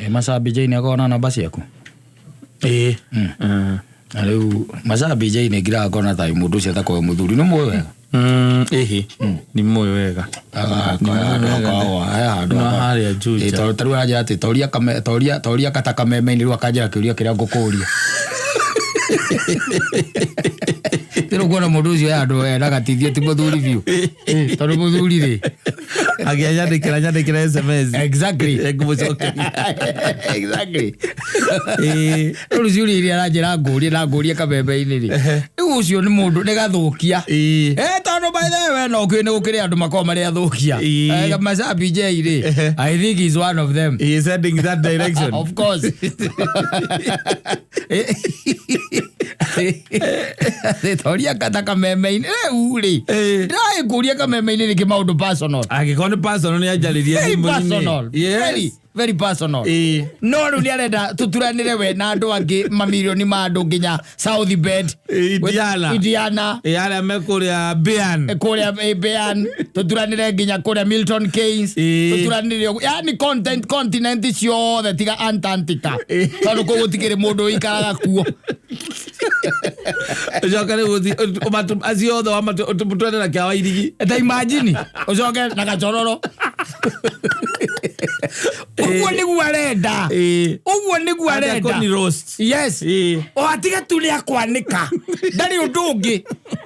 Macabi Jane akoragwo na namba ciaku? Ĩĩ. Na rĩu Macabi Jane ngiraga ngona ta mũndũ ũcio atakoragwo mũthuri nĩ mũĩ wega. Ĩhĩ, nĩ mũĩ wega. No harĩa Juja. Tondũ tarĩu aranjĩra atĩ toria kame toria toria kata kameme-inĩ rĩu akanjĩra kĩũria kĩrĩa ngũkũria. Rĩu kuona mũndũ ũcio he handũ ena gatithio ti mũthuri biũ. Tondũ mũthuri rĩ. Akĩnyandĩkĩra nyandĩkĩra SMS. Exactly. Ngũmũcokeria. Exactly. Ĩĩ. Rĩu ciũria iria aranjĩra ngũrie na ngũrie kameme-inĩ rĩ. Rĩu ũcio nĩ mũndũ nĩ gathũkia. Ĩĩ. Eh, tondũ by the way we no ũkĩũĩ nĩ gũkĩrĩ andũ makoragwo marĩ athũkia. Ĩĩ. Eh, Macabi J rĩ, I think he's one of them. He is heading that direction. Of course. Toria kata kameme-inĩ rĩu rĩ. Ĩĩ. Ndĩragĩkũria kameme-inĩ nĩkĩ maũndũ personal. Angĩkorwo nĩ personal nĩ anjarĩrie Very thimũ-inĩ. personal. Yes. Very, very personal. Ĩĩ. No rĩu nĩ arenda tũturanĩre we na andũ angĩ mamirioni ma andũ nginya South Bend. Indiana. Indiana. Ĩĩ, arĩa me kũrĩa Bean. Kũrĩa Bean tũturanĩre nginya kũrĩa Milton Keynes. Ĩĩ. Tũturanĩre ũguo. Yani content continent ciothe tiga Antarctica. Tondũ kũu gũtikĩrĩ mũndũ ũikaraga kuo. Ũcoke rĩu acio othe twende na kĩa Wairigi. Ta imagine ũcoke na gachororo. Ũguo nĩguo arenda. Ĩĩ. Ũguo nĩguo arenda. Koni roast. Yes. Ĩĩ. O atige tu nĩ akwanĩka. Ndarĩ ũndũ ũngĩ.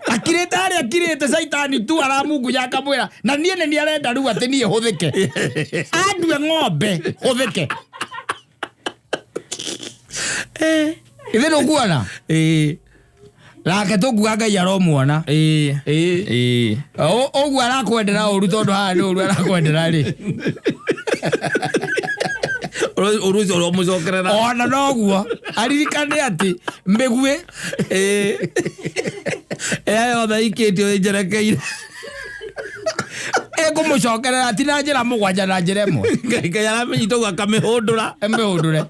Akirĩte harĩa akirĩte caitani tu aramungunya akamwĩra na niĩ nĩ niĩ arenda rĩu atĩ niĩ hũthĩke. Andue ng'ombe hũthĩke. Ithe nũkuona? Ĩĩ. Nake tũkuga Ngai aromuona. Ĩĩ. Ĩĩ. Ĩĩ. Ũguo arakwendera ũru tondũ haha nĩ ũru arakwendera rĩ. Ũru ũcio ũromũcokerera. Ona noguo aririkane atĩ mĩguĩ Ĩĩ. Ĩrĩa yothe ikĩtio ĩnjerekeire. Ĩkũmũcokerera ti na njĩra mũgwanja na njĩra ĩmwe. Ngai aramĩnyita ũguo akamĩhũndũra. Ĩmĩhũndũre.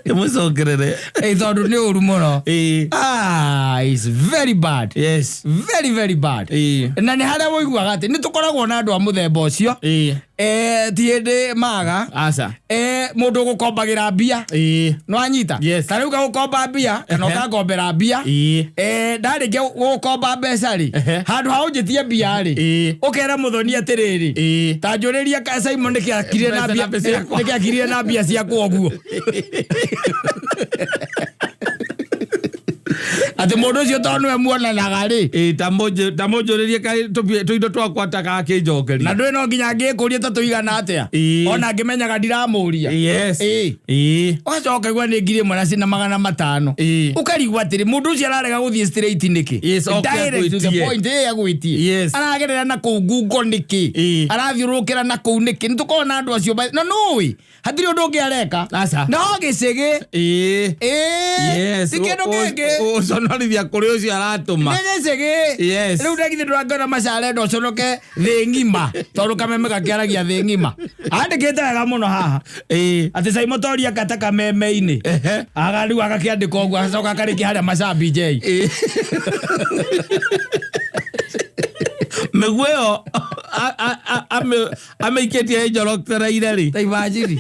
Ĩmũcokerere. Ĩ tondũ nĩ ũru mũno. Ĩĩ. Ah, it's very bad. Yes. Very very bad. Ĩĩ. Na nĩ harĩa ũiguaga atĩ nĩ tũkoragwo na andũ a mũthemba ũcio. Ĩĩ. Eh, ti hĩndĩ maga. Aca. Eh, mũndũ ũgũkombagĩra mbia. Ĩĩ. Nĩwanyita? Yes. Ta rĩu gagũkomba mbia kana Ehe. ũkangombera mbia. Ĩĩ. Eh, ndarĩkia gũgũkomba mbeca rĩ, Ehe. handũ ha ũnjĩtie mbia rĩ, Ĩĩ. ũkera mũthoni atĩrĩrĩ, Ĩĩ. ta njũrĩria ka Simon nĩkĩ akirire na Mbeca mbia na mbeca ciakwa. nĩkĩ akirire na mbia ciakwa ũguo. Atĩ mũndũ ũcio tondũ nĩwe muonanaga rĩ, Ĩĩ, tamũnjũrĩrie kaĩ tũindo twakwa takakĩnjokeria. na ndũĩ no nginya angĩkũria ta tũigana atĩa Ĩĩ. ona angĩmenyaga ndiramũria. Yes. Ĩĩ. Ĩĩ. Ũgacoka ũkaigua nĩ 1,000 na 500. Ĩĩ. Ũkarigwo atĩrĩ mũndũ ũcio ararega gũthiĩ straight nĩkĩ? Yes, oke Direct to the agwĩtie. point, ĩĩ agwĩtie. Yes. Aragerera na kũu ngungo nĩkĩ? Ĩĩ. Arathiũrũrũkĩra na kũu nĩkĩ? Nĩ tũkoragwo na andũ acio na nũĩ hatirĩ ũndũ ũngĩ areka. Aca. No gĩcĩgĩ. Ĩĩ. Ĩĩ. Yes. Ti kĩndũ kĩngĩ. Ũconorithia kũrĩ ũcio aratũma. Nĩ gĩcĩgĩ. Yes. Rĩu ndagithĩ ndũrangĩona macarenda ũconoke thĩ ng'ima tondũ kameme gakĩaragia thĩ ng'ima. Andĩkĩte wega mũno haha. Ĩĩ. Atĩ Simon Toria kata kameme-inĩ. Ehe. Aga rĩu agakĩandĩka ũguo agacoka akarĩkia harĩa Macabi J. Ĩĩ. Mĩguĩ ĩyo amĩikĩtie ĩnjorokereire rĩ. Ta imagine.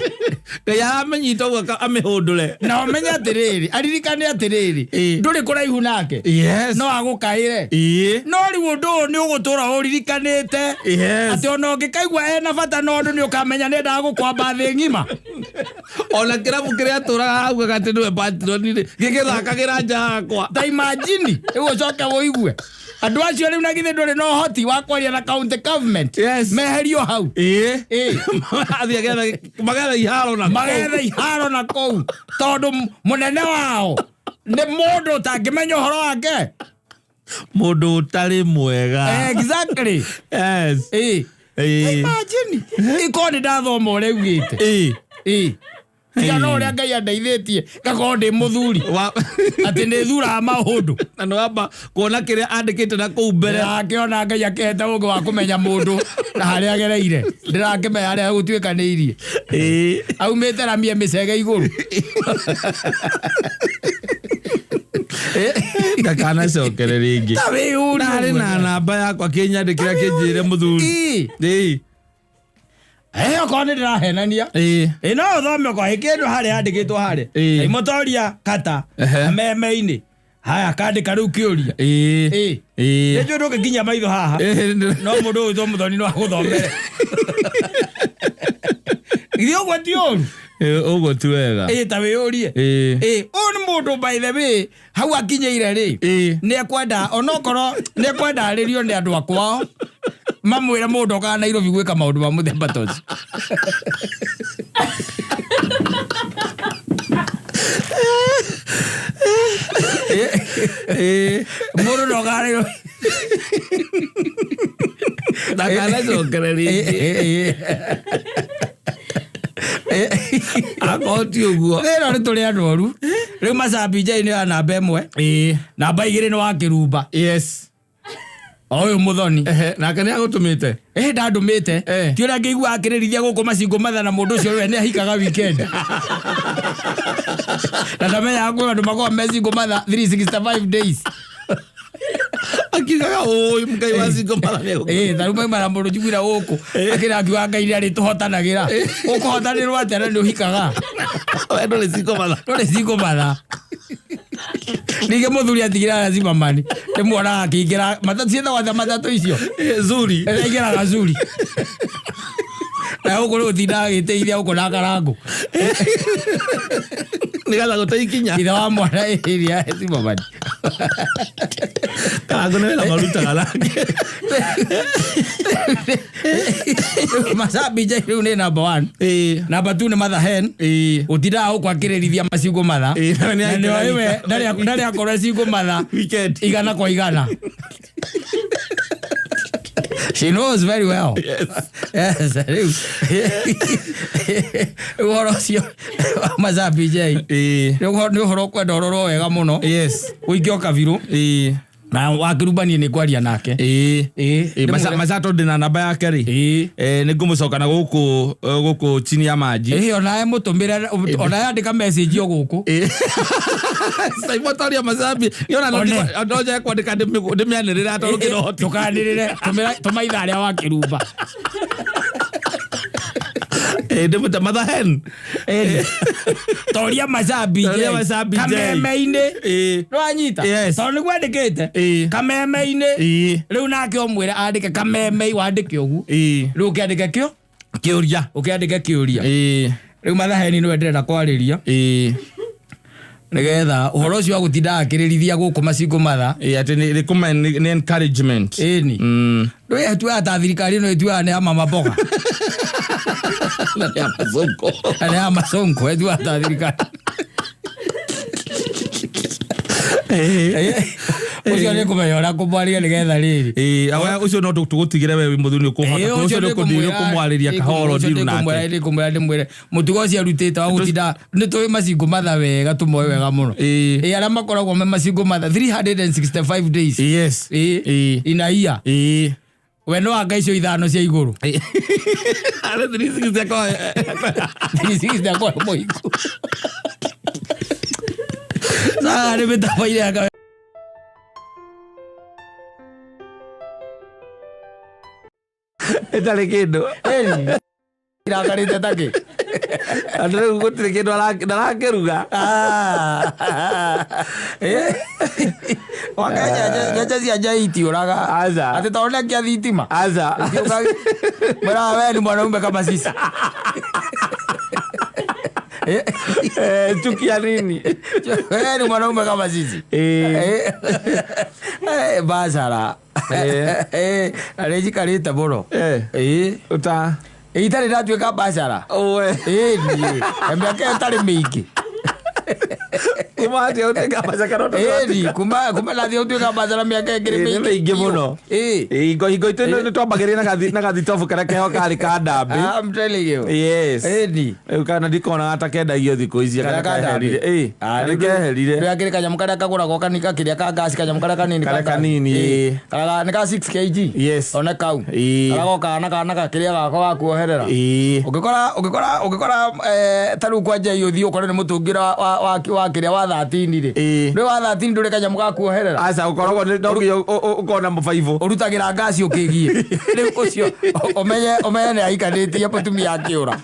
Ngai aramĩnyita ũguo amĩhũndũre. Na ũmenye atĩrĩrĩ, aririkane atĩrĩrĩ, Ĩĩ. ndũrĩ kũraihu nake. Yes. No agũkaĩre. Ĩĩ. No rĩu ũndũ ũyũ nĩ ũgũtũra ũririkanĩte. Yes. Atĩ ona ũngĩkaigua ena bata na ũndũ nĩ ũkamenya nĩ endaga gũkwamba thĩ ng'ima. Ona kĩrabu kĩrĩa atũraga augaga atĩ nĩwe patron rĩ, gĩgĩthakagĩra nja yakwa. Ta imagine, rĩu ũcoke ũigue. Andũ acio rĩu na githĩ ndũrĩ na ũhoti wa kwaria na county government. Yes. Meherio hau. Ĩĩ. Ĩĩ. Athiĩ agethe magethe iharo na kũu. Magethe iharo na kũu tondũ mũnene wao nĩ mũndũ ũtangĩmenya ũhoro wake. Mũndũ ũtarĩ mwega. Exactly. Yes. Ĩĩ. Ĩĩ. Imagine. Ikorwo nĩ ndathoma ũrĩa augĩte. Ĩĩ. Ĩĩ. Tiga no ũrĩa Ngai andeithĩtie ngakorwo ndĩ mũthuri atĩ nĩ thuraga maũndũ. Na nĩ wamba kuona kĩrĩa andĩkĩte na kũu mbere. Ndĩrakĩona Ngai akĩhete ũgĩ wa kũmenya mũndũ na harĩa agereire. Ndĩrakĩmenya harĩa gũtuĩkanĩirie. Ĩĩ. Aumĩte ramie mĩcege igũrũ. Ndakanacokere rĩngĩ. Ta wĩyũrie Ndarĩ ũguo. na namba yakwa kĩnyandĩkĩra kĩnjĩre mũthuri. Ĩĩ. Ĩĩ. Eh, okorwo nĩ ndĩrahenania. Ĩĩ. Ĩ no ũthome okorwo hĩ kĩndũ harĩa handĩkĩtwo harĩa. Ĩĩ. Imotoria kata Ehe. meme-inĩ. Haya kandĩka rĩu kĩũria. Ĩĩ. Ĩĩ. Ĩĩ. Nĩnjũĩ ndũngĩkinyia maitho haha. Ĩĩ. No mũndũ ũyũ to mũthoni no agũthomere. Githĩ ũguo ti ũru? Ĩĩ, ũguo ti wega. Ĩĩ ta wĩyũrie. Ĩĩ. Ĩĩ, ũyũ nĩ mũndũ by the way hau akinyĩire rĩ. Ĩĩ. Nĩ ekwenda onokorwo nĩ ekwenda arĩrio nĩ andũ a kwao mamwĩre mũndũ okaga Nairobi gwĩka maũndũ ma mũthemba ta ũcio. Ĩĩ. Mũndũ ndokaga Nairobi. Ndakanacokererie rĩngĩ. Akorwo ti ũguo. Rĩro nĩ tũrĩ andũ oru. Rĩu Macambi Njai nĩ ya namba ĩmwe. Ĩĩ. Namba igĩrĩ nĩ wa Kĩrumba. Yes. O ũyũ mũthoni. Ehe, nake nĩ agũtũmĩte. Ĩ ndandũmĩte. Eh. Ti ũrĩa ngĩigua akĩrĩrithia gũkũ macingũ matha na mũndũ ũcio we nĩ ahikaga weekend. Na ndamenyaga kwĩ andũ makoragwo me cingũ matha 365 days. Akiugaga ũĩ Ngai wa cingo matha nĩ egũkũ- Ĩ ta rĩu mauma na mũndũ njiguire gũkũ akĩra akiuga Ngai nĩ arĩtũhotanagĩra. Ũkũhotanĩrwo atĩa na nĩ ũhikaga? We ndũrĩ cingo matha. Ndũrĩ cingũ matha. Ningĩ mũthuri atigĩra lazima mani. Ndĩmuonaga akĩingĩra matatũ ciĩtagwo atĩa matatũ icio? Ĩĩ, Zuri. Aingĩraga zuri. Na gũkũ nĩ gũtindaga agĩteithia gũkũ na karangũ. Nĩgetha gũte ikinya. Ithe wa mwana ĩrĩa simamani. Karangũ nĩ wĩra marutaga nake. Macambi Njai rĩu nĩ number one. Ĩĩ. Number two nĩ Mother Hen. Ĩĩ. Gũtindaga gũkũ akĩrĩrithia macingũ matha. Ĩĩ, na nĩ Na nĩ aingĩra we ndarĩ akorwo cingũ matha Weekend. igana kwa igana. She knows very well. Yes. Yes, rĩu. Rĩu ũhoro ũcio wa Macambi Njai. Ĩĩ. Nĩ ũhoro ũkwenda ũrorwo wega mũno. Yes. Ũikio kabirũ. Ĩĩ. Na wakĩrumba niĩ nĩ ngwaria nake. Ĩĩ. Ĩĩ. Ĩĩ, Maca tondũ ndĩna namba yake rĩ. Ĩĩ. Eh, nĩ ngũmũcoka na gũkũ eh, gũkũ chini ya maji. Ĩĩ onawe mũtũmĩre onawe andĩka message o gũkũ. Saimotoria Macambi nĩona One. no njae kwandĩka ndĩmĩanĩrĩre tondũ kĩrohoti. Ndũkanĩrĩre tũma ithaa rĩa wakĩrumba. Ĩĩ, ndĩmũte Mother Hen. Toria Macambi Toria Njai. Macambi Njai. Kameme-inĩ. Ĩĩ. Nĩwanyita? Yes. Tondũ nĩguo andĩkĩte. Ĩĩ. Kameme-inĩ. Ĩĩ. Rĩu nake ũmwĩre andĩke kameme wandĩke ũguo. Ĩĩ. Rĩu ũkĩandĩke kĩo? Kĩũria. Ũkĩandĩke kĩũria. Ĩĩ. Rĩu Mother Hen nĩwe ndĩrenda kwarĩria. Ĩĩ. Nĩgetha ũhoro ũcio wa gũtinda akĩrĩrithia gũkũ macingũ matha. Ĩĩ, atĩ nĩ kũma nĩ encouragement. Ĩni. Mm. Ndũĩ ĩtuaga ta thirikari ĩno ĩtuaga nĩ ya mama mboga. Na nĩ ya mazungu. Na nĩ ya masonko ĩtuaga ta thirikari. Ĩĩ. Ũcio nĩ kũmenya ũrĩa kũmwaria nĩgetha rĩrĩ. Ĩĩ, awa ũcio no tũgũtigĩre we wĩ mũthuri ũkũhota. Ũcio nĩ ũkũmwarĩria kahoro ndiru nake. Ndĩkũmwĩra ndĩmwĩre mũtugo ũcio arutĩte wa gũtinda nĩ tũĩ macingũ matha wega tũmoĩ wega mũno. Ĩĩ. Ĩĩ arĩa makoragwo me macingũ matha 365 days. Yes. Ĩĩ. Ĩĩ. In a year. Ĩĩ. We no anga icio ithano cia igũrũ. Arĩ 360 akorwo- 360 akorwo mũhiku. Sasa nĩ mĩtambo-inĩ ya ĩtarĩ kĩndũ. irakarĩte takĩ. Andũ rĩu gũtirĩ kĩndũ ndarakĩruga. Nyenje cia njai itiũraga. Aca. Atĩ tondũ nĩ akia thitima. Aca. Mwĩraga we ni mwanaume kama sisi. Eh, chukia nini? We ni mwanaume kama sisi. Ĩĩ. Eh, Bacara. Eh. Na nĩ njikarĩte mũno. Eh. Ĩĩ. Ũta. Itarĩ ndatuĩka bacara. Ũwe. Ĩĩ niĩ. Na mĩaka ĩyo ĩtarĩ mĩingĩ. Kuma atĩa ũtuĩka bacakara Ĩni, kuma kuma ndathiĩ gũtuĩka bacara mĩaka ĩngĩ Ĩĩ, nĩ mĩingĩ mũno. Ĩĩ. Hingo hingo itũ nĩ twambagĩrĩria na gathitobu karĩa keho karĩ ka ndambĩ. I'm telling you. Yes. Ĩni. Rĩu kana ndikonaga ta kendagio thikũ ici kana Karĩa ka ndambĩ. keherire. Ĩĩ. Ah, Nĩ keherire. Rĩu akĩrĩ kanyamũ karĩa kagũragwo kanika kĩrĩa ka ngasi kanyamũ karĩa kanini. Karĩa ka ngasi. kanini, Ĩĩ. ĩĩ. Karĩa nĩ ka 6 kg. Yes. One kau. Ĩĩ. Karĩa gokaga na kana gakĩrĩa gako ga kuoherera. Ĩĩ. Ũngĩkora ũngĩkora ũngĩkora eh, ta rĩu kwa njai ũthiĩ ũkore nĩ mũtũngi wa wa wa kĩrĩa wa wa 13 rĩ. Ĩĩ. Ndũĩ wa 13 ndũrĩ kanyamũ ga kuoherera. Aca ũkoragwo no nginya ũkorwo na mũbaibũ. Ũrutagĩra ngasi ũkĩgiĩ. Rĩu ũcio ũmenye nĩ ahikanĩtie mũtumia akĩũra.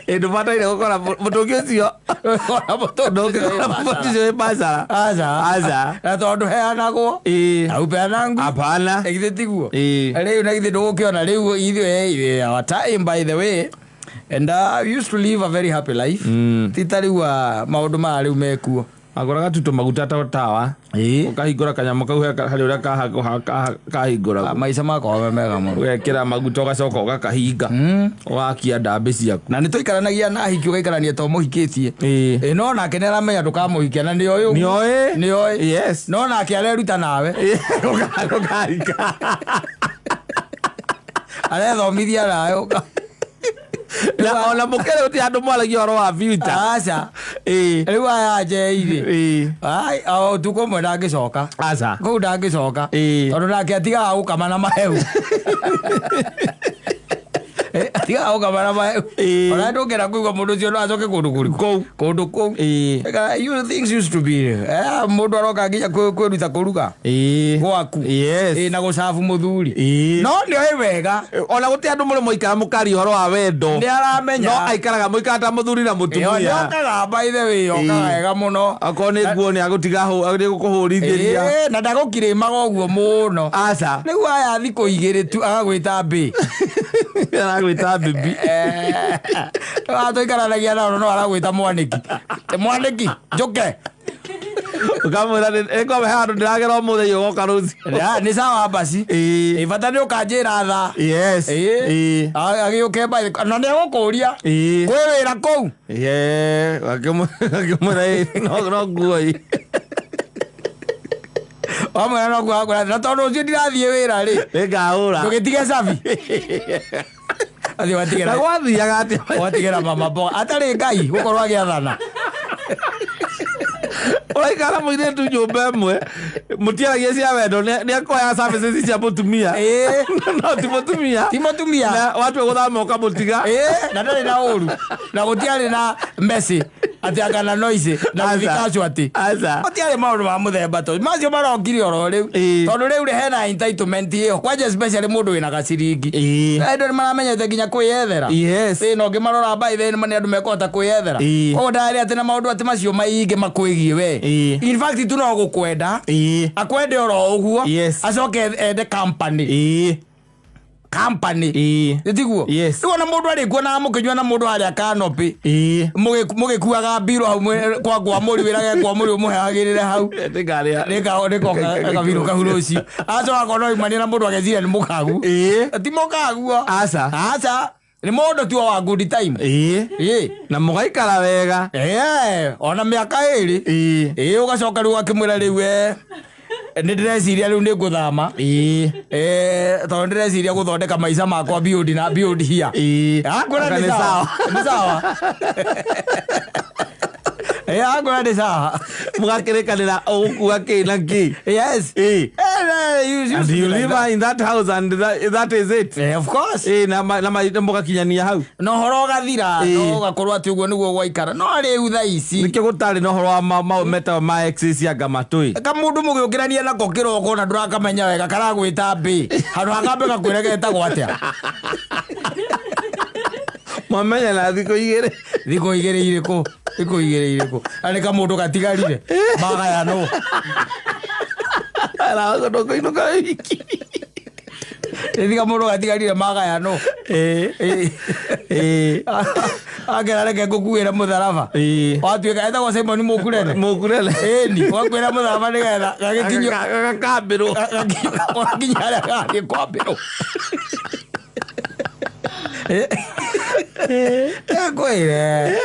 Ĩ ndũbataire gũkora mũtũngi ũcio. Ũkora mũtũngi Ndũngĩkora mũtũngi ũcio wĩ bacara. Aca. Aca. Na tondũ heanagwo. Ĩĩ. Aupeana ngu. Hapana. Githĩ tiguo? Ĩĩ. Rĩu na githĩ ndũgũkĩona rĩu ithuĩ our time, by the way, and we used to live a very happy life. Ti ta rĩu maũndũ maya rĩu mekuo. Agũraga tu tũmaguta ta tawa. Ĩĩ. Ũkahingũra kanyamũ kau harĩ ũrĩa kahingũragwo. Maica makwa me mega mũno. Ũgekĩra maguta ũgacoka ũgakahinga. Ũgakia ndambĩ ciaku. Na nĩ tũikaranagia na ahiki ũgaikarania to mũhikĩtie. Ĩĩ. Ĩ no nake nĩ aramenya ndũkamũhikia na nĩoĩ ũguo. Nĩoĩ. Nĩoĩ. Yes. No nake areruta nawe. Ũkahinga. Arethomithia nawe. Na ona mũkĩrĩ gũtirĩ andũ mwaragia ũhoro wa future. Aca. Ĩĩ. Rĩu aya njeirĩ. Ĩĩ. Ai, o ũtukũ ũmwe ndangĩcoka. Aca. Kũu ndangĩcoka. Ĩĩ. Tondũ nake atigaga gũkama na maheu. Atigaga gũkama na maheu. Ĩĩ. Ona ndũngĩenda kũigua mũndũ ũcio no acoke kũndũ kũrĩkũ? Kũu. Kũndũ kũu. Ĩĩ. You things used to be. Mũndũ aroka nginya kwĩruta kũruga. Ĩĩ. Gwaku. Yes. Ĩĩ, na gũcabu mũthuri. Ĩĩ. No nĩoĩ wega. Ona gũtirĩ andũ mũrĩ mwaikara mũkaria ũhoro wa wendo. Nĩ aramenya. No aikaraga mũikara ta mũthuri na Ĩyo mũtumia. nĩokaga by the way, okaga Ĩĩ. wega mũno. Akorwo nĩ nguo nĩ agũtiga nĩ gũkũhũrithĩria. Ĩĩ, na ndagũkirĩmaga ũguo mũno. Aca. Rĩu aya thikũ igĩrĩ tu agagwĩta mbĩ. Aragwĩta bibi. Tũikaranagia nao no aragwĩta mwanĩki. Mwanĩki, njũke. Ũkamwĩra nĩngombe he handũ ndĩragera ũmũthĩ ũgoka rũciũ. Ah, nĩ sawa basi. Ĩĩ. Ĩ, bata nĩ ũkanjĩra thaa. Yes. Ĩĩ. Ĩĩ. Agĩũke by na nĩ egũkũria. Ĩĩ. Kwĩ wĩra kũu. Yeah, akĩmwĩra ĩ, no nguo ĩ. Wamwĩra no nguo akwĩra na tondũ ũcio ndirathiĩ wĩra rĩ. Nĩngahũra. Ndũgĩtige cabi. Athiĩ watigĩra. Na gwathiaga atĩa? Watigĩra mama mboga. Atarĩ Ngai gũkorwo agĩathana. Ũraikara mũirĩtu nyũmba ĩmwe mũtiaragia cia wendo nĩ akuoya services cia mũtumia. Ĩĩ. No ti mũtumia. Ti mũtumia. Na watua gũthama ũkamũtiga. Ĩĩ, na ndarĩ na ũru na gũtiarĩ na messy atĩ anga na noise na Aca. gũthikacwo atĩ Aca. gũtiarĩ maũndũ ma mũthemba to macio marokire oro rĩu Ĩĩ. tondũ rĩu rĩ hena entitlement ĩyo kwanja especially mũndũ wĩna gaciringi Ĩĩ. andũ nĩ maramenyete nginya kwĩyethera Yes. Ĩĩ, na ũngĩmarora by the way nĩ andũ mekũhota kwĩyethera Ĩĩ. koguo ndarĩ atĩ na maũndũ atĩ macio maingĩ makwĩgiĩ we Ĩĩ. in fact tu no gũkwenda Ĩĩ. akwende oro ũguo Yes. acoke ende company Ĩĩ. Company. Ĩĩ. Nĩ tiguo? Yes. Rĩu ona mũndũ arĩkuo na mũkĩnyua na mũndũ harĩa kanopĩ. Ĩĩ. Mũgĩkuaga mbirũ hau kwa mũri wĩrage kwa mũri ũmũheagĩrĩre hau. Nĩngarĩa. Nĩkoka kabirũ kau rũciũ. Acoka akona oimania na mũndũ ageciria nĩ mũkagu. Ĩĩ. Ti mũkaguo. Aca. Aca. Nĩ mũndũ tu wa good time. Ĩĩ. Ĩĩ. Na mũgaikara wega. Ĩĩ, ona mĩaka ĩrĩ. Ĩĩ. Ĩĩ, ũgacoka rĩu akĩmwĩra rĩu we nĩ ndĩreciria rĩu nĩ ngũthama. Ĩĩ. Tondũ ndĩreciria gũthondeka maica makwa build na build here. Ĩĩ. Akwĩra Aka nĩ nĩ sawa. Nĩ sawa. Ĩĩ, akwĩra nĩ sawa. Mũgakĩrĩkanĩra ũgũkua kĩ na kĩ. Yes. Ĩĩ. You And used to you be like live that. in that house and that is it. Of course. Ĩĩ, na mũgakinyania hau. Na ũhoro ũgathira Ĩĩ. no ũgakorwo atĩ ũguo nĩguo gwaikara no rĩu thaa ici Nĩkĩo gũtarĩ na ũhoro wa maũ metagwo ma exes anga matũĩ. Kamũndũ mũgĩũkĩrania nako kĩroko na ndũrakamenya wega karagwĩta mbĩ handũ hakambe gakwĩre getagwo atĩa. Mwamenya na thikũ igĩrĩ. Thikũ igĩrĩ irĩkũ? Thikũ igĩrĩ irĩkũ? Na nĩ kamũndũ gatigarire magayanwo. Ndũkũinũka wiki. Nĩ kamũndũ gatigarire magayanwo. Ĩĩ. Ĩĩ. Ĩĩ. Akera reke ngũkuĩre mũtharaba. Ĩĩ. Watuĩka etagwo Simon Mũkurene. Mũkurene. Ĩni wakuĩra mũtharaba nĩgetha gagĩkinyio Gakambĩrwo. Gakinya harĩa gathiĩ kwambĩrwo. Kwire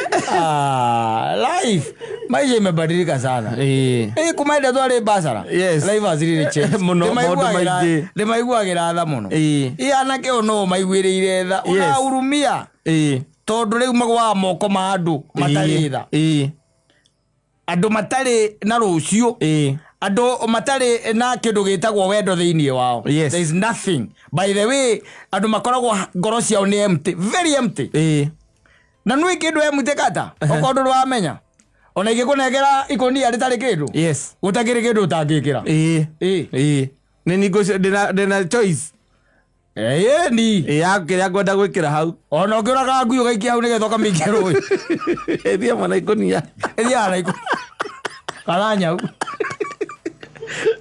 life maisha imebadilika sana. Ĩĩ. Kuma ĩrĩa twarĩ bachelor. Yes. Life has really changed. Mũno, maũndũ maingĩ. Ndĩmaiguagĩra tha mũno. Ĩĩ. Ĩ anake ũyũ no ũmaiguĩrĩire tha. Yes. Ũrahurumia. Ĩĩ. Tondũ rĩu magũaga moko ma andũ matarĩ tha. Ĩĩ. Andũ matarĩ na rũciũ. Ĩĩ. Andũ matarĩ na kĩndũ gĩtagwo wendo thĩinĩ wao. Yes. There is nothing. By the way, andũ makoragwo ngoro ciao nĩ empty, very empty. Ĩĩ. Na nĩ kĩndũ empty kata okorwo ndũrĩ wamenya. Ona ingĩkũnengera ikũnia rĩtarĩ kĩndũ, gũtakĩrĩ kĩndũ ũtangĩkĩra. Ĩĩ. Ĩĩ, nĩ ningũ ndĩna choice. Ĩni. Ĩĩ, ya kĩrĩa ngwenda gwĩkĩra hau. Ona ũngĩũraga ngui ũgaikia hau nĩgetha ũkamĩikia rũĩ. Ĩthiĩ mwana ikũnia. Ĩthiaga na ikũ kana nyau,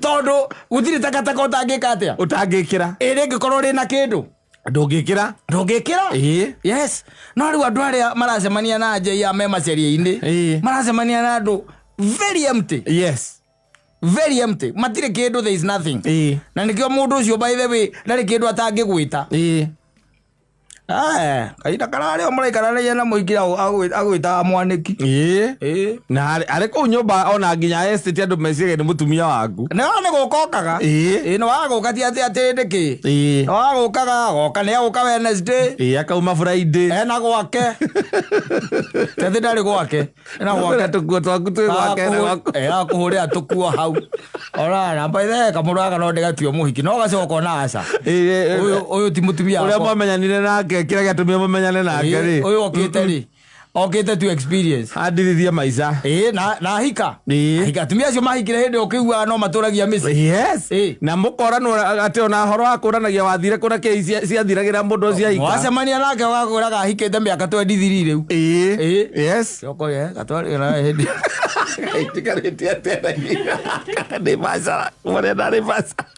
tondũ gũtirĩ takataka ũtangĩka atĩa. Ũtangĩkĩra. Ĩrĩ ĩngĩkorwo rĩna kĩndũ. Ndũngĩkĩra. Ndũngĩkĩra. Yes, no rĩu andũ arĩa maracemania na njei me maceria-inĩ, maracemania na andũ very empty. Very empty, matirĩ kĩndũ, there is nothing. Na nĩkĩo mũndũ ũcio, by the way, ndarĩ kĩndũ atangĩgwĩta. Aya, kahinda kararĩ o mũraikaranagia na mũingĩ agwĩtaga mwanĩki. Na arĩ kũu nyũmba, ona nginya estate andũ meciria nĩ mũtumia waku. Nĩ nĩ gũka okaga. Nĩ wagũka, ti atĩ atĩ nĩkĩ. Nĩ wagũkaga, goka nĩ agũka Wednesday. Akauma Friday. Ena gwake, tethi ndarĩ gwake, ena gwake. Kwĩna tũkuo twaku twĩ gwake na gwaku. Akũhũrĩra tũkuo hau ona by the way, kamũndũ gaka no ndĩgatue mũhiki no gacoka ona aca. Ũyũ ti mũtumia Ũrĩa wakwa. mwamenyanire nake, kĩrĩa gĩatũmire mũmenyane nake rĩ. Ũyũ okĩte rĩ, okĩte tu experience. Andirithie maica. Na hika. Hika, atumia acio mahikire hĩndĩ ĩyo ũkĩiguaga no matũragia mĩciĩ. Na mũkoranwo atĩ ona horo wa kũranagia wathire kũna kĩ ciathiragĩra mũndũ ciahika. Wacemania nake ũgakwĩraga ahikĩte mĩaka 23 rĩu. Coko ye gatwari na hĩndĩ. Itikarĩtie atĩa na ndĩ bacara marĩa ndarĩ bacara.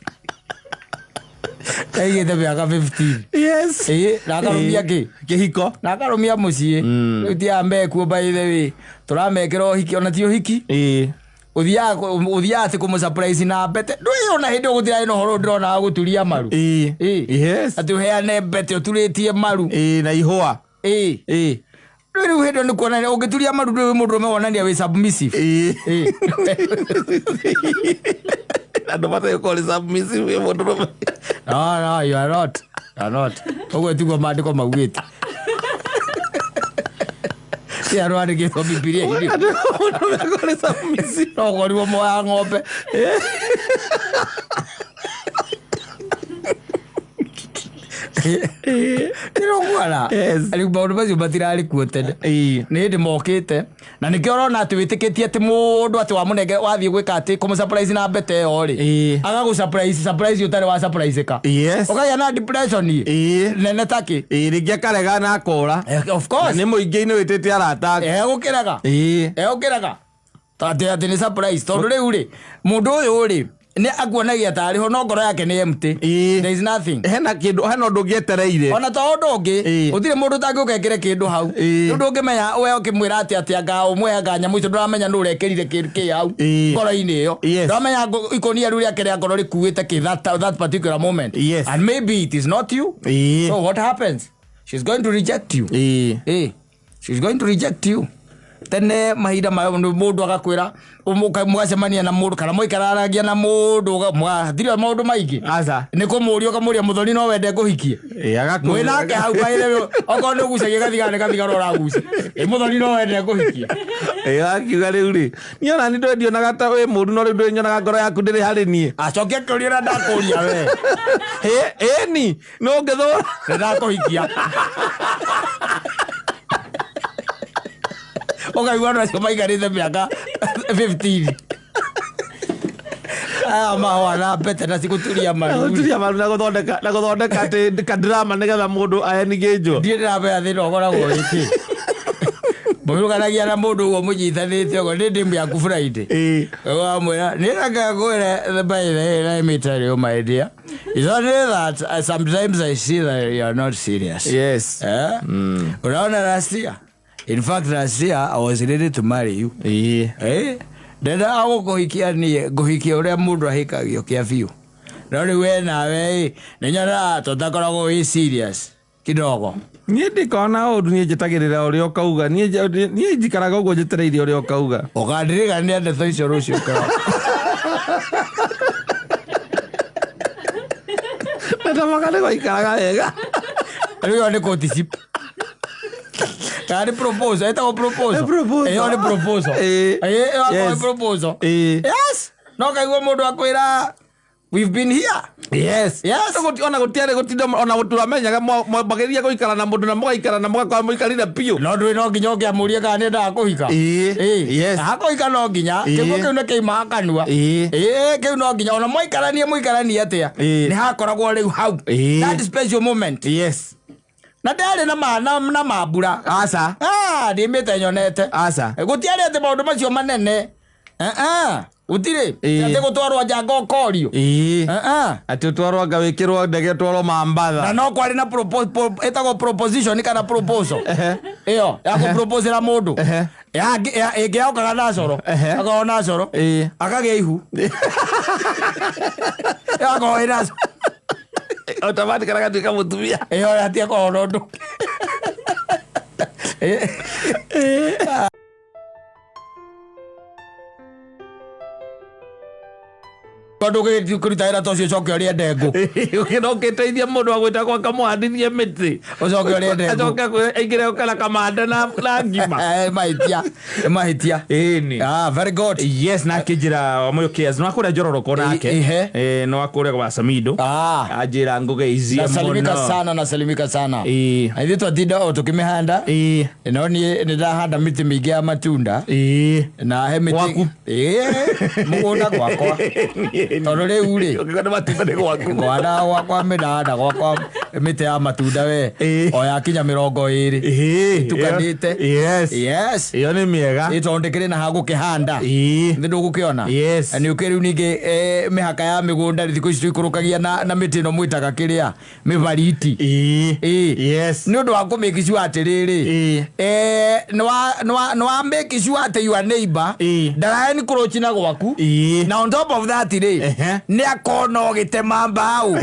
Aigĩte mĩaka 15. Na akarũmia kĩ? Kĩhiko. Na akarũmia mũciĩ. Rĩu ti aya mekuo, by the way, tũramekĩra ũhiki ona ti ũhiki. Ũthiaga atĩ kũmũ surprise na mbete ndũĩ ona hĩndĩ ĩyo gũtirarĩ na ũhoro ndĩrona wa gũturia maru. Atĩ ũheane mbete ũturĩtie maru. Na ihũa. Rĩu hĩndĩ ĩyo nĩ kuonania ũngĩturia maru ndũĩ mũndũrũme wonania wĩ submissive. Andũ matarĩ gũkorwo nĩ submissive wĩ mũndũrũme. No, you are not. You are not. Ũguo tiguo maandĩko maugĩte. Ti andũ andĩkĩtwo Bibilia-inĩ. Andũ mũndũrũme akorwo nĩ submissive. No ũkorirwo moya ng'ombe. Ndĩrokuona. Rĩu maũndũ macio matirarĩ kuo tene. Nĩ hĩndĩ mokĩte na nĩkĩo ũrona atĩ wĩtĩkĩtie atĩ mũndũ atĩ wamũnenge wathiĩ gwĩka atĩ kũmũ surprise na mbete ĩyo rĩ, agagũ surprise surprise ũtarĩ wa surprise ka, ũkagĩa na depression nene takĩ. Rĩngĩ akarega na akora. Of course. Nĩ mũingĩ-inĩ wĩtĩte arata ake. Egũkĩraga. Egũkĩraga atĩ nĩ surprise, tondũ rĩu rĩ, mũndũ ũyũ rĩ, nĩ akuonagia tarĩ ho no ngoro yake nĩ empty. There is nothing. Hena kĩndũ, hena ũndũ ũngĩ etereire. Ona to ũndũ ũngĩ, gũtirĩ mũndũ ũtangĩũka ekĩre kĩndũ hau. Rĩu ndũngĩmenya we ũkĩmwĩra atĩ anga ũmwe anga nyamũ icio, ndũramenya nũ ũrekĩrire kĩndũ kĩ hau ngoro-inĩ ĩyo. Ndũramenya ikũnia rĩu rĩake rĩa ngoro rĩkuĩte kĩ that particular moment. And maybe it is not you. So what happens, she's going to reject you. She's going to reject you. Tene mahinda mayo mũndũ agakwĩra mũgacemania na mũndũ kana mũikararagia na mũndũ hatirĩ maũndũ maingĩ. Aca. Nĩ kũmũria ũkamũria, "Mũthoni, no wende ngũhikie?" Agakwĩra. Mwĩ nake hau baire, okorwo nĩ ũgucagia gathigara, nĩ gathigara ũragucia. "Ĩ mũthoni, no wende ngũhikie?" Akiuga rĩu rĩ, niĩ ona nĩ ndũĩ ndionaga ta wĩ mũru, no rĩu ndũĩ nyonaga ngoro yaku ndĩrĩ harĩ niĩ. Acokia kĩũria ũrĩa ndakũria we. Ĩni no ũngĩthũra. Nĩ ndakũhikia. Ũkaigua andũ acio maikarĩte mĩaka 15 aya mahũa na mbete na cigũturia maru. Gũturia maru na gũthondeka atĩ kadrama nĩgetha mũndũ aenigĩnjwo. Ndiĩ ndĩramenya thĩna ũkoragwo wĩkĩ mũrũganagia na mũndũ ũguo mũnyitanĩte ũguo nĩ ndĩmu yaku Friday. Wamwĩra nĩ reke ngwĩre, by the way, let me tell you, my dear, it's only that sometimes I see that you are not serious. Eh? Unaona last year, in fact last year I was ready to marry you. Eh? Ndenda agũkũhikia niĩ ngũhikia ũrĩa mũndũ ahikagio kĩa biũ, no rĩu we nawe ĩ nĩ nyonaga tũtakoragwo wĩ serious kidogo. Niĩ ndikona ũndũ, niĩ njĩtagĩrĩra ũrĩa ũkauga. Niĩ njikaraga ũguo njetereire ũrĩa ũkauga. Ũkandirikania ndeto icio rũciũ kĩroko. Natamaga nĩ gwaikaraga wega. Rĩu ĩyo nĩ courtship kana nĩ proposal? Ĩtagwo proposal. Nĩ proposal. Ĩyo nĩ proposal. Ĩĩ. Ĩĩ, ĩyo akorwo nĩ Yes. proposal. Ĩĩ. Yes, no kaigua mũndũ akwĩra We've been here. Yes. Yes. Ona gũtiarĩ gũtinda ona tũramenyaga mageria gũikara na mũndũ na mũgaikara na mũgakorwo mũikarire biũ. No ndũĩ no nginya ũngĩamũria kana nĩ endaga kũhika. Ĩĩ. Ĩĩ. Yes. Hakũhika no nginya. Ĩĩ. Kĩguo kĩu nĩ kĩimaga kanua. Ĩĩ. Ĩĩ, kĩu no nginya ona mwaikaranie mũikaranie atĩa. Ĩĩ. Nĩ hakoragwo rĩu hau. Ĩĩ. That special moment. Yes. Na ndarĩ na ma na mambura. Aca. Ah, ndimĩte nyonete. Aca. Gũtiarĩ atĩ maũndũ macio manene. Eh eh. Gũtirĩ. Ĩĩ. Atĩ gũtwarwo njanga ũkorio. Ĩĩ. Eh eh. Atĩ ũtwarwo anga wĩkĩrwo ndege ũtwarwo Na Mambatha. no kwarĩ na ĩtagwo proposition kana proposal. Ĩyo ya kũproposera mũndũ. Ehe. Ĩngĩ yokaga na coro. Ehe. Akorwo na coro. Ĩĩ. Akagĩa ihu. Ĩyo akorwo ĩna coro. Automatic agatuĩka mũtumia. Ĩyo hatiakorwo na ũndũ. Ĩĩ. Tondũ ũgĩthiĩ kũruta wĩra ta ũcio ũcoke ũrĩe ndengũ. Ũkĩona ũkĩteithia mũndũ agwĩta gwaka mũhandithie mĩtĩ. Ũcoke ũrĩe ndengũ. Acoke aingĩre kana kamande na ngima. Eh, mahĩtia. Mahĩtia. Ĩni. Ah, very good. Yes, na akĩnjĩra Wamũyũ Cares nĩ wakũrĩa Njororoko nake. Ihe. Eh, nĩ wakũrĩa gwa Samido. Ah. Anjĩra ngũgeithie Nasalimika mũno. sana, nasalimika sana. Ĩĩ. Na ithuĩ twatinda o tũkĩmĩhanda. Ĩĩ. No niĩ nĩ ndahanda mĩtĩ mĩingĩ ya matunda. Ĩĩ. Na he mĩtĩ. Gwaku? Ĩĩ, mũgũnda gwakwa. Tondũ rĩu rĩ, Ũngĩkorwo nĩ matunda nĩ gwaku. ngwanda gwakwa mĩndahanda gwakwa mĩtĩ ya matunda we. Ĩĩ. O yakinya 20. Ĩĩ. Ĩtukanĩte. Yes. Yes. Ĩyo nĩ mĩega. Ĩ tondũ ndĩkĩrĩ na ha gũkĩhanda. Ĩĩ. Nĩ ndũgũkĩona? Yes. Na nĩ ũkĩ rĩu ningĩ mĩhaka ya mĩgũnda thikũ ici tũikũrũkagia na mĩtĩ ĩno mwĩtaga kĩrĩa mĩbariti. Ĩĩ. Ĩĩ. Yes. Nĩ ũndũ wa kũ make sure atĩrĩrĩ Ĩĩ. nĩ wa make sure atĩ your neighbor Ĩĩ. ndaraencroach na gwaku. Ĩĩ. Na on top of that rĩ, Ehe. nĩ akona ũgĩtema mbaũ.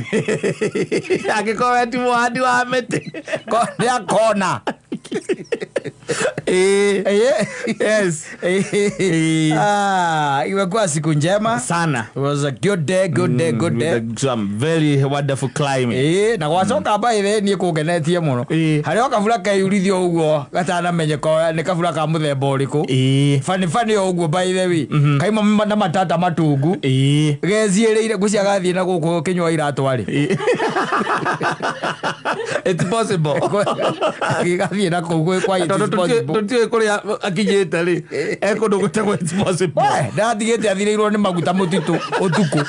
Angĩkorwo we ti mũhandi wa mĩtĩ. Nĩ akona. Ĩĩ. Ĩĩ. Yes. Ĩĩ. Ah, imekuwa siku njema. Sana. It was a good day, good day, good day. With some very wonderful climate. Ĩĩ, na gwacoka mbaithe niĩ kũngenetie mũno. Ĩĩ. Harĩ o kabura keyurithio ũguo gatanamenyeka nĩ kabura ka mũthemba ũrĩkũ. Ĩĩ. Bani bani o ũguo by the way. Kaima na matata matungu. Ĩĩ. Geciĩrĩire ngwĩciria gathiĩ na gũkũ kĩnyua iratũ arĩ. Ĩĩ. It's possible. Gathiĩ na kũu kwa it Tondũ is possible. tũtiũĩ kũrĩa akinyĩte rĩ, e kũndũ gwĩtagwo it's possible. We, ndatigĩte athirĩirwo nĩ maguta mũtitũ ũtukũ.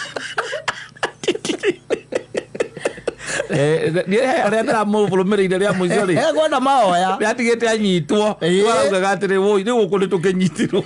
Niĩ harĩa ndĩramũrũmĩrĩire rĩa mũico rĩ, Ekwenda mahoya. nĩatigĩte anyitwo. Ĩĩ. Araugaga atĩrĩ, wũi rĩu gũkũ nĩtũkĩnyitirwo.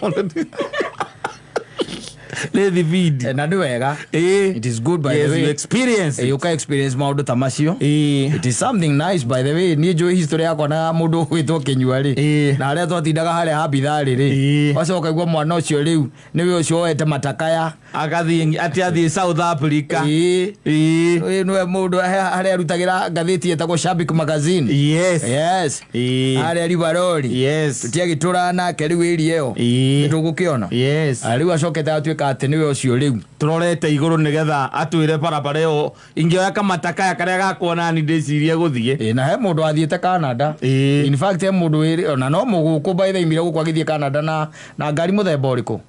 Nĩ thibindi. Na nĩ wega. Ĩĩ. It is good by Yes, the way. you experience it. Ũka experience maũndũ ta macio. Ĩĩ. It is something nice by the way. Niĩ njũĩ history yakwa na mũndũ ũgwĩtwo Kĩnyua rĩ. Ĩĩ. Na harĩa twatindaga harĩa ha bitharĩ rĩ. Ĩĩ. Wacoka igua mwana ũcio rĩu nĩwe ũcio woete matakaya. Agathiĩ atĩ athiĩ South Africa. Ĩĩ. Ĩĩ. Ũyũ nĩwe mũndũ harĩa arutagĩra ngathĩti ĩtagwo Shabik Magazine. Yes. Yes. Ĩĩ. Harĩa Rivaroli. Yes. Tũtiagĩtũraga nake rĩu area ĩyo. Ĩĩ. Nĩtũgũkĩona. Yes. Rĩu acokete atuĩka atĩ nĩwe ũcio rĩu. Tũrorete igũrũ nĩgetha atwĩre barabara ĩyo ingĩoya kamatakaya karĩa gakuona ni ndĩcirie gũthiĩ. Ĩĩ, na he mũndũ wathiĩte Canada. Ĩĩ. In fact he mũndũ wĩrĩ ona no mũgũkũ by the way imire gũkũ agĩthiĩ Canada na ngari mũthemba ũrĩkũ?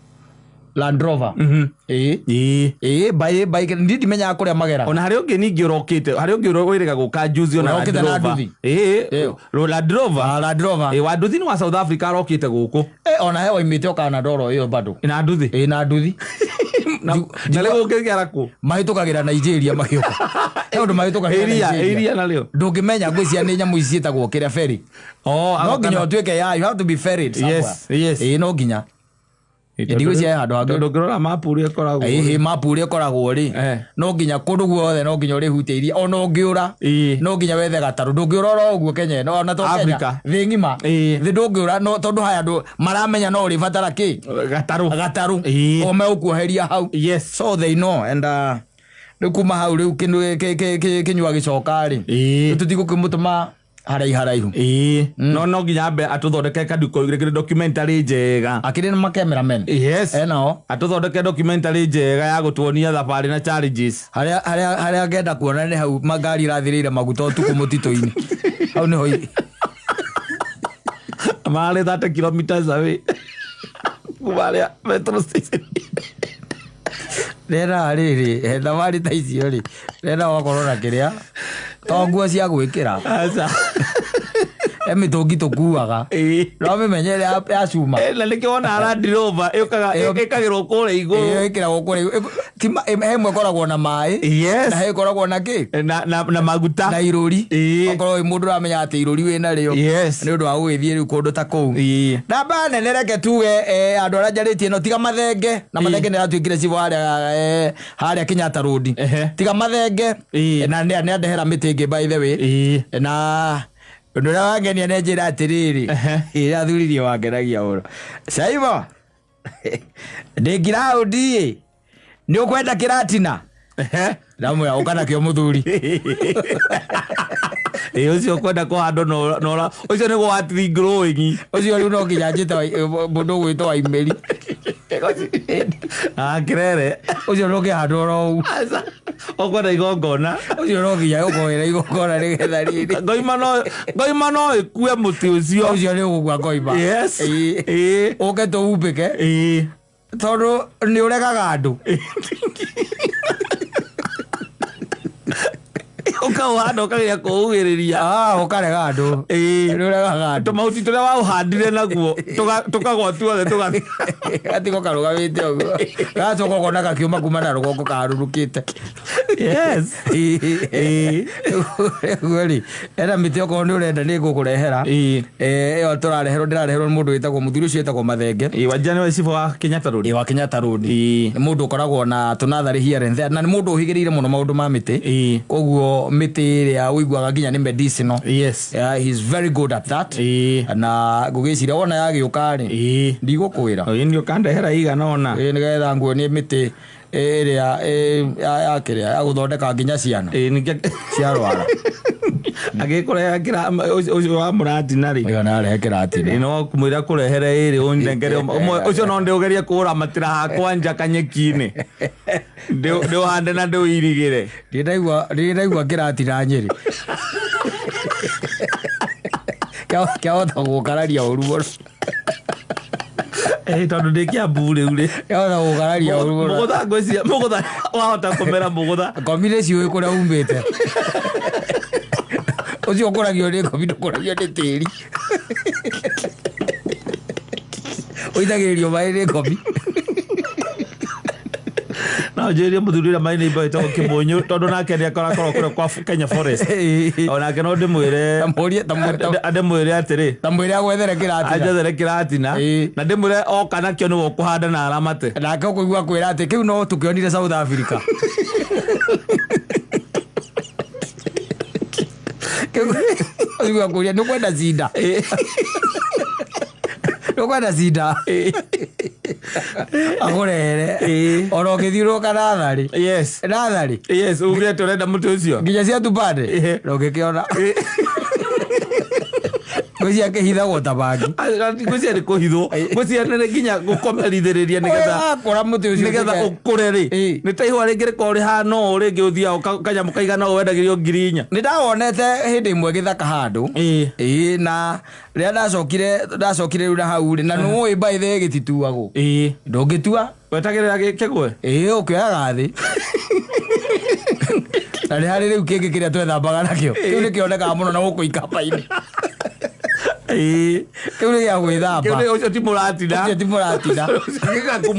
Land Rover. Ĩĩ. Ĩĩ. Ĩĩ, by niĩ ndimenyaga kũrĩa magera. Ona harĩ ũngĩ ningĩ ũrokĩte, harĩ ũngĩ wĩrĩga gũka juzi ona Land Ũrokĩte na Rover. nduthi? Ĩĩ. Ĩyo. Land Rover. Ah, Land Rover. Ĩĩ, wa nduthi nĩ wa South Africa arokĩte gũkũ. Ona he waimĩte o Canada oro ĩyo bado. Na nduthi. Ĩĩ, na nduthi. Na rĩu ũngĩgera kũ? Mahĩtũkagĩra Nigeria magĩũka. He ũndũ mahĩtũkagĩra Iria, Nigeria. iria narĩo. Ndũngĩmenya ngwĩciria nĩ nyamũ ici ciĩtagwo kĩrĩa ferry. Oh, No nginya ũtuĩke ya, you have to be ferried somewhere. Yes, yes. Ĩĩ, no nginya. Ndigwĩciria he handũ hangĩ. Tondũ ũngĩrora mapu ũrĩa ĩkoragwo. Ĩhĩ, mapu ũrĩa ĩkoragwo rĩ, Eh. no nginya kũndũ guothe no nginya ũrĩhutie iria ona ũngĩũra Ĩĩ. no nginya wethe gatarũ ndũngĩũra oro ũguo Kenya ĩno ona to Kenya Africa. thĩ ng'ima Ĩĩ. thĩ ndũngĩũra no tondũ haya andũ maramenya no ũrĩbatara kĩ Gatarũ. gatarũ Ĩĩ. o megũkuoheria hau. Yes. So they know and rĩu kuma hau rĩu kĩnyua gĩcoka rĩ, Ĩĩ. tũtigũkĩmũtũma haraihu haraihu. Ĩĩ. No nginya ambe atũthondeke documentary njega. Akĩrĩ na macameramen. Yes. Enao. Atũthondeke documentary njega ya gũtuonia thabarĩ na challenges. Harĩa ngenda kuona nĩ hau ngari irathirĩire maguta ũtukũ mũtitũ-inĩ. Hau nĩho Marĩ 30 kilometers away. Kuma harĩa metro station. Rĩera rĩrĩ, thabarĩ ta icio rĩ, rĩera wakorwo na kĩrĩa, to nguo cia gwĩkĩra. Aca. He mĩtũngi tũkuaga. Ĩĩ. No mĩmenye ĩrĩa ya cuma. Na nĩkĩo wona Land Rover yũkaga Ĩyo- ĩkagĩrwo kũrĩa igũrũ. Ĩyo ĩkĩragwo kũrĩa igũrũ. He ĩmwe ĩkoragwo na maĩ. Yes. Na he ĩkoragwo na kĩ? Na maguta. Na irũri. Ĩĩ. Okorwo wĩ mũndũ ũramenya atĩ irũri wĩ narĩo. Yes. Nĩ ũndũ wa gũgĩthiĩ rĩu kũndũ ta kũu. Ĩĩ. Namba nene reke tuge andũ arĩa njarĩtie ĩno tiga mathenge na mathenge nĩ aratuĩkire cibũ harĩa harĩa Kenyatta Road. Ehe. Tiga mathenge Ĩĩ. na nĩ andehera mĩtĩ ĩngĩ by the way. Ĩĩ. Na ũndũ ũrĩa wangenia nĩ njĩra atĩrĩrĩ Ehe. ĩrĩa athuririe wangenagia mũno Caimo ndĩ ngiraũndi ĩ nĩ ũkwenda kĩratina Ehe. ndamwĩra ũka nakĩo mũthuri. Ĩĩ ũcio ũkwenda kũhandwo na ũcio nĩguo wa tree growing. Ũcio rĩu no nginya njĩte mũndũ ũgwĩtwo Waimĩri. Ah, kĩrere. Ũcio no kĩhandwo oro ũguo. Aca. Ũkwenda igongona. Ũcio no nginya ũkorwo wĩna igongona nĩgetha rĩrĩ. Ngoima no ĩkue mũtĩ ũcio. Ũcio nĩ ũgũkua ngoima. Yes. Ĩĩ. Ĩĩ. Ũke tũhumbĩke. Ĩĩ. Tondũ nĩ ũregaga andũ. Ũkaũhanda ũkageria kũũgĩrĩria. Ah, ũkarega andũ. Ĩĩ. Nĩ ũregaga andũ. Tũmahuti tũrĩa waũhandire naguo tũkagwa tuothe tũgathi. Gatigwo karũgamĩte ũguo. Gacoka ũkona gakiuma kuma na rũgongo karũrũkĩte. Yes. Ĩĩ. Ũguo rĩ, ena mĩtĩ okorwo nĩ ũrenda nĩ ngũkũrehera. Ĩĩ. Ĩyo tũrareherwo ndĩrareherwo nĩ mũndũ wĩtagwo mũthuri ũcio wĩtagwo Mathenge. Ĩĩ Wanja nĩwe cibũ wa Kenyatta Road. Ĩĩ wa Kenyatta Road. Ĩĩ. Nĩ mũndũ ũkoragwo na tũnatharĩ here and there na nĩ mũndũ ũhĩgĩrĩire mũno maũndũ ma mĩtĩ. Ĩĩ. Koguo mĩtĩ ĩrĩa ũiguaga nginya nĩ medicinal. Yes. Yeah, he's very good at that. Ĩĩ. Na ngũgĩciria wona yagĩũka rĩ, Ĩĩ. ndigũkwĩra. Ĩĩ nĩ ũkandehera igana ona. Ĩĩ nĩgetha nguonie mĩtĩ ĩrĩa ya kĩrĩa ya gũthondeka nginya ciana Ĩĩ ningĩ ciarwara. Agĩkũrehera ũcio wa mũratina rĩ. Ĩyo narehe kĩratina. Ĩĩ no kũmwĩra kũrehere ĩrĩ ũnengere ũmwe ũcio no ndĩũgerie kũũramatĩra hakwa nja kanyeki-inĩ. Ndĩũhande na ndĩũirigĩre. Ndirĩ ndaigua kĩratina Nyĩrĩ. Kĩahota gũkararia ũru mũno. Ĩĩ tondũ ndĩ Kĩambu rĩu rĩ. Kĩahota gũkararia ũru mũno. Mũgũtha ngwĩciria mũgũtha wahota kũmera mũgũtha. Ngomi nĩ ciũĩ kũrĩa umĩte. Ũcio ũkũragio nĩ ngomi ndũkũragio nĩ tĩri. Ũitagĩrĩrio maĩ nĩ ngomi. No njĩrĩrie mũthuri ũrĩa maĩ nĩ imba wĩtagwo Kĩmũnyũ tondũ nake nĩ akorakorwo kũrĩa kwa Kenya Forest. Onake no ndĩmwĩre Tamũrie ndĩmwĩre atĩrĩ tamwĩre agwethere kĩratina. anjethere kĩratina Ĩĩ. na ndĩmwĩre oka nakĩo nĩwe ũkũhanda na aramate. Nake ũkũigua kwĩra atĩ kĩu no tũkĩonire South Africa. Ũigua kũria nĩ ũkwenda cinda. Nĩ ũkwenda cinda. Akũrehere. Ĩĩ. Ona ũngĩthiũrũrũka natharĩ. Yes. Natharĩ. Yes, uge atĩ ũrenda mũtĩ ũcio. Nginya cia tupande. Ĩĩ. Ndũngĩkĩona. Ngwĩciria kĩhithagwo ta bangi. Ngwĩciria nĩ kũhithwo. Ngwĩciria nĩ nginya gũkomerithĩrĩria nĩgetha Wakũra mũtĩ ũcio nĩgetha ũtuĩke- ũkũre rĩ. Ĩĩ. Nĩ ta ihũa rĩngĩ rĩkoragwo rĩhana ũũ rĩngĩ ũthiaga kanyamũ kaigana ũũ wendagĩrio 4,000. Nĩ ndawonete hĩndĩ ĩmwe gĩthaka handũ. Ĩĩ. Ĩĩ na rĩrĩa ndacokire rĩu na hau rĩ na nĩ ũĩ by the way gĩtituagwo. Ĩĩ. Ndũngĩtua. Wetagĩrĩra kĩgwe? Ĩĩ ũkĩoyaga thĩ. Na nĩ harĩ rĩu kĩngĩ kĩrĩa twethambaga nakĩo. Kĩu nĩ kĩonekaga mũno na gũkũ ikamba-inĩ. Ĩĩ. Kĩu nĩ gĩa gwĩthamba. Kĩu nĩ ũcio ti mũratina. Ũcio ti mũratina.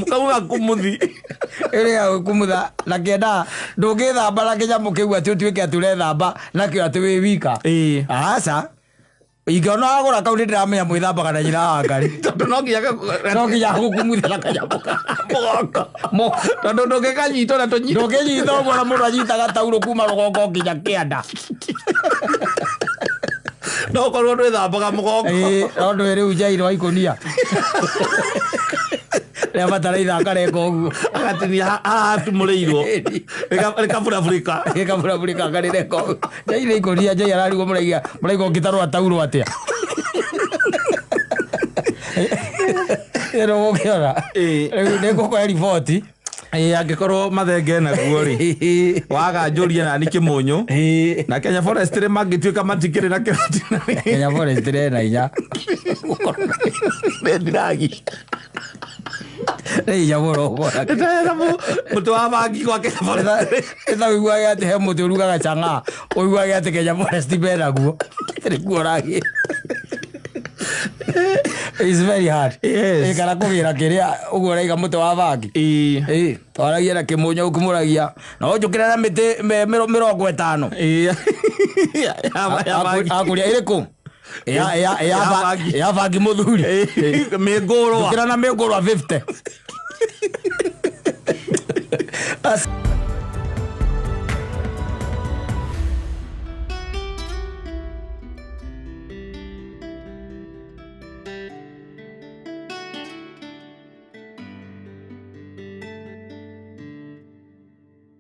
Kau gakumuthi. Kĩu nĩ gĩa gwĩkumutha na kĩendaga ndũngĩthamba na kĩnyamũ kĩu atĩ ũtuĩke atĩ ũrethamba nakĩo atĩ wĩ wika. Ĩĩ. Aca. Ingĩona wagũra kau nĩ ndĩramenya mwĩthambaga na nyina wa Ngarĩ. Tondũ no nginya No nginya gũkumutha na kanyamũ ka mũgongo. Mo- Tondũ ndũngĩkanyita ũrĩa tũnyita. Ndũngĩnyita ũguo na mũndũ anyitaga taurũ kuma rũgongo nginya kĩanda. No ũkorwo ndwĩthambaga mũgongo. Ĩĩ, no ndũĩ rĩu njairũ wa ikũnia. Rĩa bataraitha akarenga ũguo. Agatinia haha hatumũrĩirwo. Rĩkaburabũrĩka. Gĩkaburabũrĩka akarĩrenga ũguo. Njairũ ikũnia njai ararigwo mũraiga mũraiga ũngĩtarũra taurũ atĩa. Ĩno ũgũkĩona. Ĩĩ. Rĩu nĩngũkũhe riboti. Ĩĩ angĩkorwo mathenge naguo rĩ. Waga njũrie nani Kĩmũnyũ. Ĩĩ. Na Kenya Forest rĩ mangĩtuĩka matikĩrĩ na kĩratina rĩ. Kenya Forest rĩ na hinya. Nĩ ndiragi. Nĩ hinya mũno ũkona. Mũtĩ wa bangi gwa Kenya Forest. Ĩta ũiguage atĩ he mũtĩ ũrugaga chang'aa, ũiguage atĩ Kenya Forest menaguo. Nĩguo ũragĩra. It's very hard. Yes. Ĩ, kana kũgĩra kĩrĩa ũguo ũraiga mũtĩ wa bangi. Ĩĩ. Ĩ, twaragia na kĩmũnya ũkĩmũragia na ũnjũkĩre na mĩtĩ 50. Ĩĩ. Ya ya bangi. Akũria ĩrĩkũ? Ya ya ya Ya ba- bangi. ya bangi mũthuri. Ĩĩ. Mĩngũrwa. Njũkĩra na mĩngũrwa 50.